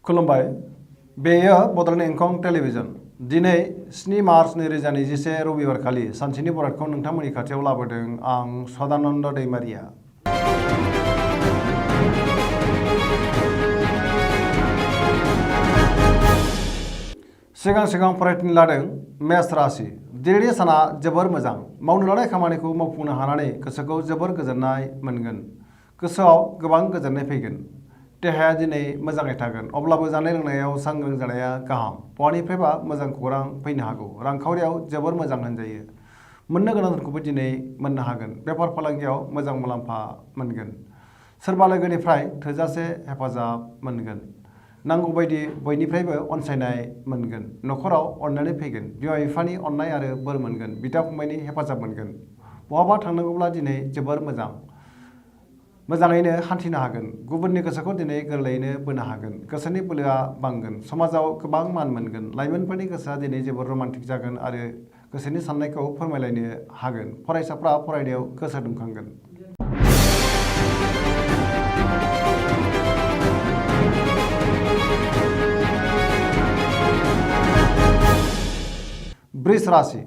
खुलुमबाय बेयो बड'लेण्ड इंखं टेलिभिजन दिनै 7 मार्च 2021 रबिबारखालि सानसेनि बरादखौ नोंथांमोननि खाथियाव लाबोदों आं सदानन्द दैमारिया। सिगां फरायथिनो लादों मेष राशि। दिनैनि साना जोबोर मोजां। मावनो लानाय खामानिखौ मावफुंनो हानानै गोसोखौ जोबोर गोजोननाय मोनगोन। गोसोआव गोबां गोजोननाय फैगोन। देहाया दिनै मोजाङै थागोन, अब्लाबो जानाय लोंनायाव सांग्रां जानाया गाहाम। बहानिफ्रायबा मोजां खौरां फैनो हागौ। रांखावरियाव जोबोर मोजां होनजायो। मोननो गोनांफोरखौबो दिनै मोननो हागोन। बेफार फालांगियाव मोजां मुलाम्फा मोनगोन। सोरबा लोगोनिफ्राय थोजासे हेफाजाब मोनगोन। नांगौ बायदि बयनिफ्रायबो अनसायनाय मोनगोन। न'खराव अननानै फैगोन। बिमा बिफानि अननाय आरो बोर मोनगोन। बिदा फंबायनि हेफाजाब मोनगोन। बहाबा थांनांगौब्ला दिनै जोबोर मोजाङैनो हान्थिनो हागोन। गुबुननि गोसोखौ दिनै गोरलैयैनो बोनो हागोन। गोसोनि बोलोआ बांगोन। समाजाव गोबां मान मोनगोन। लाइमोनफोरनि गोसोआ दिनै जोबोर रमान्टिक जागोन आरो गोसोनि साननायखौ फोरमायलायनो हागोन। फरायसाफ्रा फरायनायाव गोसो दुंखांगोन। वृष राशि।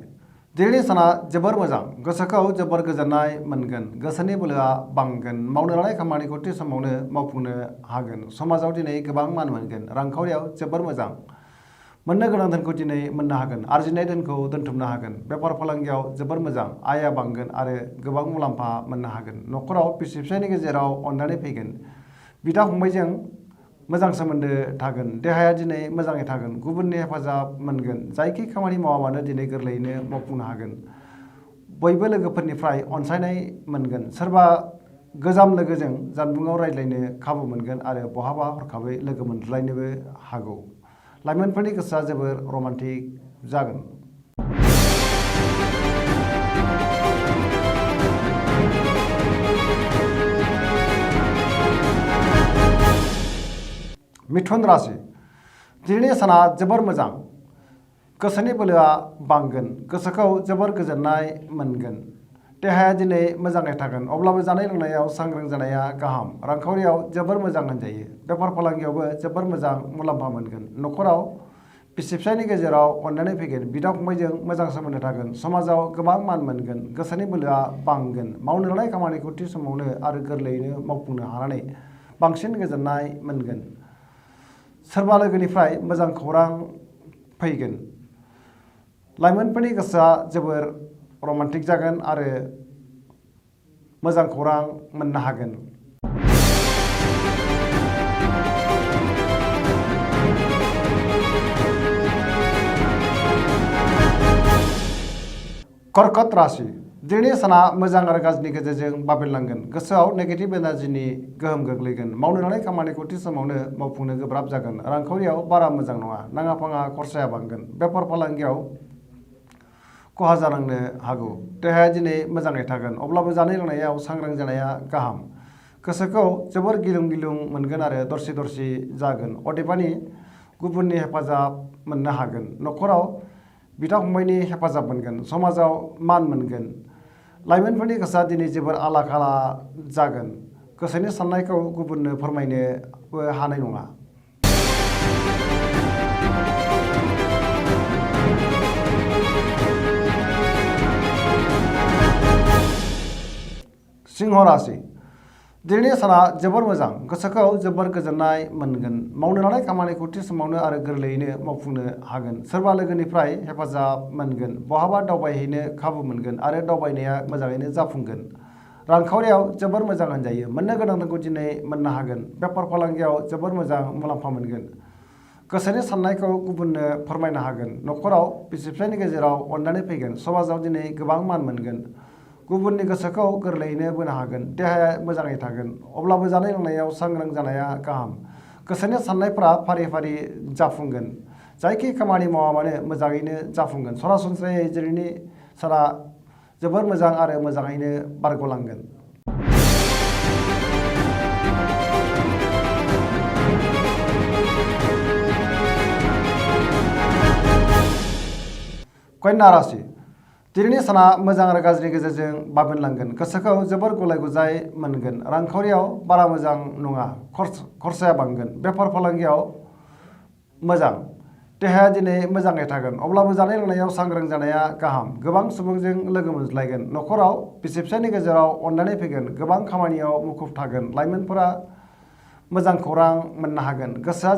दिनैनि साना जोबोर मोजां। गोसोखौ जोबोर गोजोननाय मोनगोन। गोसोनि बोलोआ बांगोन। मावनो लानाय खामानिखौ थि समावनो मावफुंनो हागोन। समाजाव दिनै गोबां मान मोनगोन। रांखावरियाव जोबोर मोजां। मोननो गोनां धोनखौ दिनै मोननो हागोन। आरजिनाय धोनखौ दोनथुमनो हागोन। बेफार फालांगियाव जोबोर मोजां। आयआ बांगोन आरो गोबां मुलाम्फा मोननो हागोन। न'खराव बिसि फिसायनि गेजेराव अननानै फैगोन। बिदा फंबायजों मोजां सोमोन्दो थागोन। देहाया दिनै मोजाङै थागोन। गुबुननि हेफाजाब मोनगोन। जायखि खामानि मावा मानो दिनै गोरलैयैनो मावफुंनो हागोन। बयबो लोगोफोरनिफ्राय अनसायनाय मोनगोन। सोरबा गोजाम लोगोजों जानबुङाव रायज्लायनो खाबु मोनगोन आरो बहाबा हरखाबै लोगो मोनज्लायनोबो हागौ। लाइमोनफोरनि गोसोआ जोबोर रमान्टिक जागोन। मिथुन राशि। दिनैनि साना जोबोर मोजां। गोसोनि बोलोआ बांगोन। गोसोखौ जोबोर गोजोननाय मोनगोन। देहाया दिनै मोजाङै थागोन, अब्लाबो जानाय लोंनायाव सांग्रां जानाया गाहाम। रांखावरियाव जोबोर मोजां होनजायो। बेफार फालांगियावबो जोबोर मोजां मुलाम्फा मोनगोन। न'खराव बिसि फिसायनि गेजेराव अननानै फैगोन। बिदा फंबायजों मोजां सोमोन्दो थागोन। समाजाव गोबां मान मोनगोन। गोसोनि बोलोआ बांगोन। मावनो लानाय खामानिखौ थि समावनो आरो गोरलैयैनो मावफुंनो हानानै बांसिन गोजोननाय मोनगोन। सोरबा लोगोनिफ्राय मोजां खौरां फैगोन। लाइमोनफोरनि गोसोआ जोबोर रमान्टिक जागोन आरो मोजां खौरां मोननो हागोन। कर्कट राशि। दिनैनि साना मोजां आरो गाज्रिनि गेजेरजों बाबेनलांगोन। गोसोआव नेगेटिभ एनार्जिनि गोहोम गोग्लैगोन। मावनो लानाय खामानिखौ थि समावनो मावफुंनो गोब्राब जागोन। रांखावरियाव बारा मोजां नङा। नाङा फाङा खरसाया बांगोन। बेफार फालांगियाव खहा जानांनो हागौ। देहाया दिनै मोजाङै थागोन, अब्लाबो जानाय लोंनायाव सांग्रां जानाया गाहाम। गोसोखौ जोबोर गिलुं मोनगोन आरो दरसि जागोन। अदेबानि गुबुननि हेफाजाब मोननो हागोन। न'खराव बिदा फंबायनि हेफाजाब मोनगोन। समाजाव मान मोनगोन। लाइमोनफोरनि गोसोआ दिनै जोबोर आला खाला जागोन। गोसोनि साननायखौ गुबुननो फोरमायनोबो हानाय नङा। सिंह राशि। दिनैनि साना जोबोर मोजां। गोसोखौ जोबोर गोजोननाय मोनगोन। मावनो लानाय खामानिखौ थि समावनो आरो गोरलैयैनो मावफुंनो हागोन। सोरबा लोगोनिफ्राय हेफाजाब मोनगोन। बहाबा दावबायहैनो खाबु मोनगोन आरो दावबायनाया मोजाङैनो जाफुंगोन। रांखावरियाव जोबोर मोजां होनजायो। मोननो गोनांखौ दिनै मोननो हागोन। बेफार फालांगियाव जोबोर मोजां मुलाम्फा मोनगोन। गोसोनि साननायखौ गुबुननो फोरमायनो हागोन। न'खराव बिसि फिसायनि गेजेराव अननानै फैगोन। समाजाव दिनै गोबां मान मोनगोन। गुबुननि गोसोखौ गोरलैयैनो बोनो हागोन। देहाया मोजाङै थागोन, अब्लाबो जानाय लोंनायाव सांग्रां जानाया गाहाम। गोसोनि साननायफ्रा फारि फारि जाफुंगोन। जायखि खामानि मावा मानो मोजाङैनो जाफुंगोन। सरासनस्रायै दिनैनि साना जोबोर मोजां आरो मोजाङैनो बारग'लांगोन। कन्या राशि। दिनैनि साना मोजां आरो गाज्रिनि गेजेरजों बाबेनलांगोन। गोसोखौ जोबोर गुलाय गुजाय मोनगोन। रांखावरियाव बारा मोजां नङा। खरसाया बांगोन। बेफार फालांगियाव मोजां देहाया दिनै मोजाङै थागोन अब्लाबो जानाय लोंनायाव सांग्रां जानाया गाहाम गोबां सुबुंजों लोगो मोनज्लायगोन न'खराव बिसि फिसायनि गेजेराव अननानै फैगोन गोबां खामानियाव मुखुब थागोन लाइमोनफोरा मोजां खौरां मोननो हागोन गोसोआ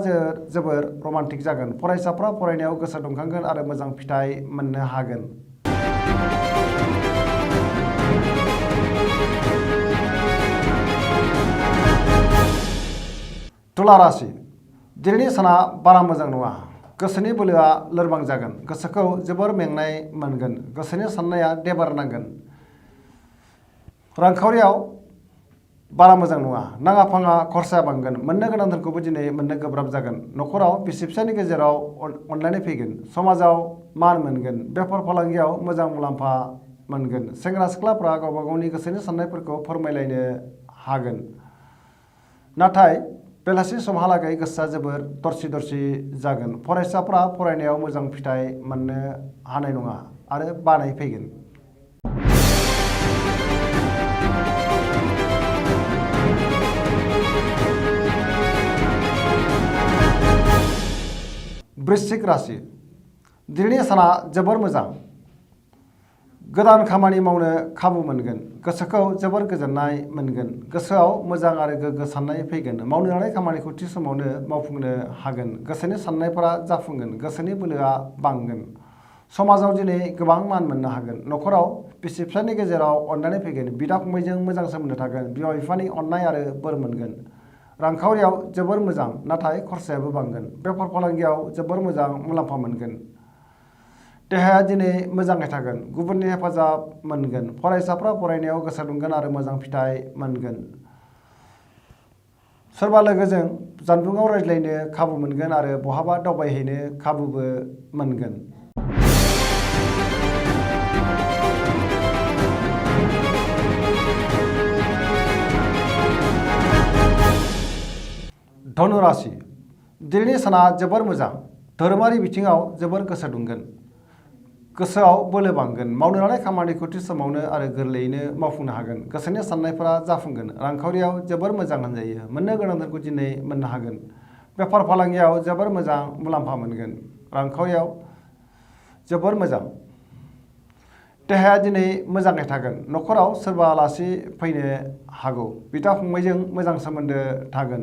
जोबोर रमान्टिक जागोन फरायसाफ्रा फरायनायाव गोसो दुंखांगोन आरो मोजां फिथाइ मोननो हागोन। तुला राशि दिनैनि साना बारा मोजां नङा गोसोनि बोलोआ लोरबां जागोन गोसोखौ जोबोर मेंनाय मोनगोन गोसोनि साननाया देबार नांगोन रांखावरियाव बारा मोजां नङा नाङा फाङा खरसाया बांगोन मोननो गोनां धोनखौबो दिनै मोननो गोब्राब जागोन न'खराव बिसि फिसायनि गेजेराव अनलायनाय फैगोन समाजाव मान मोनगोन बेफार फालांगियाव मोजां मुलाम्फा मोनगोन सेंग्रा सिख्लाफ्रा गावबा गावनि गोसोनि साननायफोरखौ फोरमायलायनो हागोन नाथाय बेलासि समहालागै गोसोआ जोबोर दरसि जागोन फरायसाफ्रा फरायनायाव मोजां फिथाइ मोननो हानाय नङा आरो बानाय फैगोन। वृश्चिक राशि दिनैनि साना जोबोर मोजां गोदान खामानि मावनो खाबु मोनगोन गोसोखौ जोबोर गोजोननाय मोनगोन गोसोआव मोजां आरो गोग्गो साननाय फैगोन मावनो लानाय खामानिखौ थि समावनो मावफुंनो हागोन गोसोनि साननायफोरा जाफुंगोन गोसोनि बोलोआ बांगोन समाजाव दिनै गोबां मान मोननो हागोन न'खराव बिसि फिसायनि गेजेराव अननानै फैगोन बिदा फंबायजों मोजां सोमोन्दो थागोन बिमा बिफानि अननाय आरो बोर मोनगोन रांखावरियाव जोबोर मोजां नाथाय खरसायाबो बांगोन बेफार फालांगियाव जोबोर मोजां मुलाम्फा मोनगोन देहाया दिनै मोजाङै थागोन गुबुननि हेफाजाब मोनगोन फरायसाफ्रा फरायनायाव गोसो दुंगोन आरो मोजां फिथाइ मोनगोन सोरबा लोगोजों जानबुङाव रायज्लायनो खाबु मोनगोन आरो बहाबा दावबायहैनो खाबुबो मोनगोन। धनु राशि दिनैनि साना जोबोर मोजां धोरोमारि बिथिङाव जोबोर गोसो दुंगोन गोसोआव बोलो बांगोन मावनो लानाय खामानिखौ थि समावनो आरो गोरलैयैनो मावफुंनो हागोन गोसोनि साननायफोरा जाफुंगोन रांखावरियाव जोबोर मोजां होनजायो मोननो गोनां धोनखौ दिनै मोननो हागोन बेफार फालांगियाव जोबोर मोजां मुलाम्फा मोनगोन रांखावरियाव जोबोर मोजां देहाया दिनै मोजाङै थागोन न'खराव सोरबा आलासि फैनो हागौ बिदा फंबायजों मोजां सोमोन्दो थागोन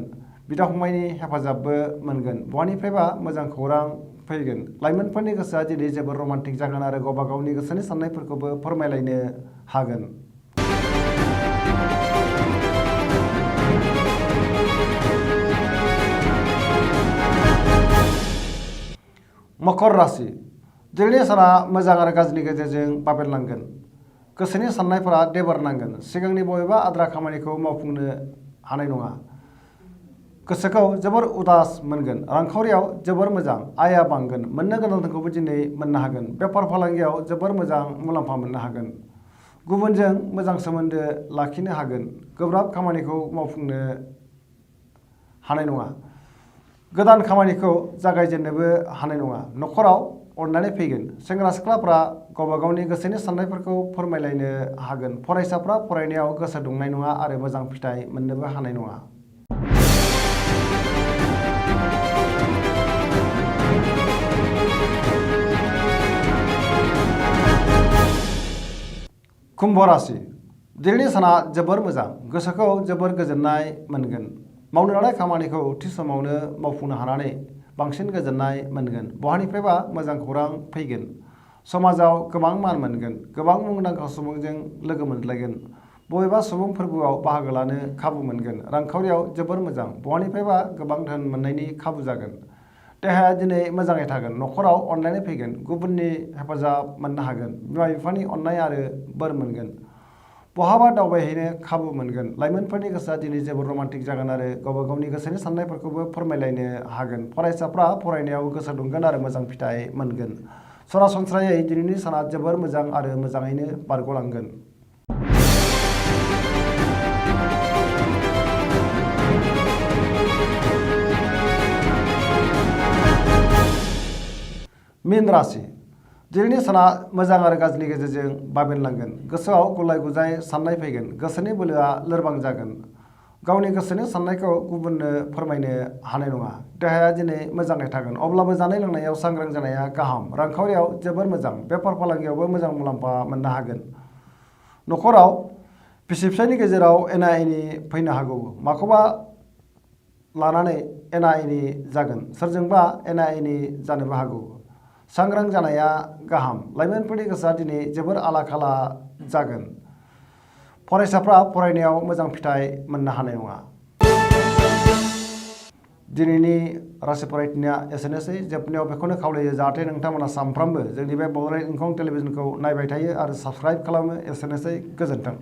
बिदा फंबायनि हेफाजाबबो मोनगोन बहानिफ्रायबा मोजां खौरां फैगोन लाइमोनफोरनि गोसोआ दिनै जोबोर रमान्टिक जागोन आरो गावबा गावनि गोसोनि साननायफोरखौबो फोरमायलायनो हागोन। मकर राशि दिनैनि साना मोजां आरो गाज्रिनि गेजेरजों बाबेरलांगोन गोसोनि साननायफोरा देबार नांगोन सिगांनि बबेबा आद्रा खामानिखौ मावफुंनो हानाय नङा गोसोखौ जोबोर उदास मोनगोन रांखावरियाव जोबोर मोजां आयआ बांगोन मोननो गोनां धोनखौबो दिनै मोननो हागोन बेफार फालांगियाव जोबोर मोजां मुलाम्फा मोननो हागोन गुबुनजों मोजां सोमोन्दो लाखिनो हागोन गोब्राब खामानिखौ मावफुंनो हानाय नङा गोदान खामानिखौ जागायजेननोबो हानाय नङा न'खराव अननानै फैगोन सेंग्रा सिख्लाफ्रा गावबा गावनि गोसोनि साननायफोरखौ फोरमायलायनो हागोन फरायसाफ्रा फरायनायाव गोसो दुंनाय नङा आरो मोजां फिथाइ मोननोबो हानाय नङा। कुम्भ राशि दिनैनि साना जोबोर मोजां गोसोखौ जोबोर गोजोननाय मोनगोन मावनो लानाय खामानिखौ थि समावनो मावफुंनो हानानै बांसिन गोजोननाय मोनगोन बहानिफ्रायबा मोजां खौरां फैगोन समाजाव गोबां मान मोनगोन गोबां मुंदांखा सुबुंजों लोगो मोनज्लायगोन बबेबा सुबुं फोरबोआव बाहागो लानो खाबु मोनगोन रांखावरियाव जोबोर मोजां बहानिफ्रायबा गोबां धोन मोननायनि खाबु जागोन देहाया दिनै मोजाङै थागोन न'खराव अनलायनाय फैगोन गुबुननि हेफाजाब मोननो हागोन बिमा बिफानि अननाय आरो बोर मोनगोन बहाबा दावबायहैनो खाबु मोनगोन लाइमोनफोरनि गोसोआ दिनै जोबोर रमान्टिक जागोन आरो गावबा गावनि गोसोनि साननायफोरखौबो फोरमायलायनो हागोन फरायसाफ्रा फरायनायाव गोसो दुंगोन आरो मोजां फिथाइ मोनगोन सरासनस्रायै दिनैनि साना जोबोर मोजां आरो मोजाङैनो बारग'लांगोन। मीन राशि दिनैनि साना मोजां आरो गाज्रिनि गेजेरजों बाबेनलांगोन गोसोआव गुलाय गुजाय साननाय फैगोन गोसोनि बोलोआ लोरबां जागोन गावनि गोसोनि साननायखौ गुबुननो फोरमायनो हानाय नङा। देहाया दिनै मोजाङै थागोन, अब्लाबो जानाय लोंनायाव सांग्रां जानाया गाहाम। रांखावरियाव जोबोर मोजां, बेफार फालांगियावबो मोजां मुलाम्फा मोननो हागोन। न'खराव बिसि फिसायनि गेजेराव एना एनि फैनो हागौ, माखौबा लानानै एना एनि जागोन, सोरजोंबा एना एनि जानोबो हागौ। सांग्रां जानाया गाहाम। लाइमोनफोरनि गोसोआ दिनै जोबोर आला खाला जागोन। फरायसाफ्रा फरायनायाव मोजां फिथाइ मोननो हानाय नङा। दिनैनि राशि फरायथिनाया एसेनोसै। जोबनायाव बेखौनो खावलायो जाहाथे नोंथांमोना सानफ्रामबो जोंनि बे बड'लेण्ड इंखं टेलिभिजनखौ नायबाय थायो आरो साबस्क्राइब खालामो। एसेनोसै, गोजोन्थों।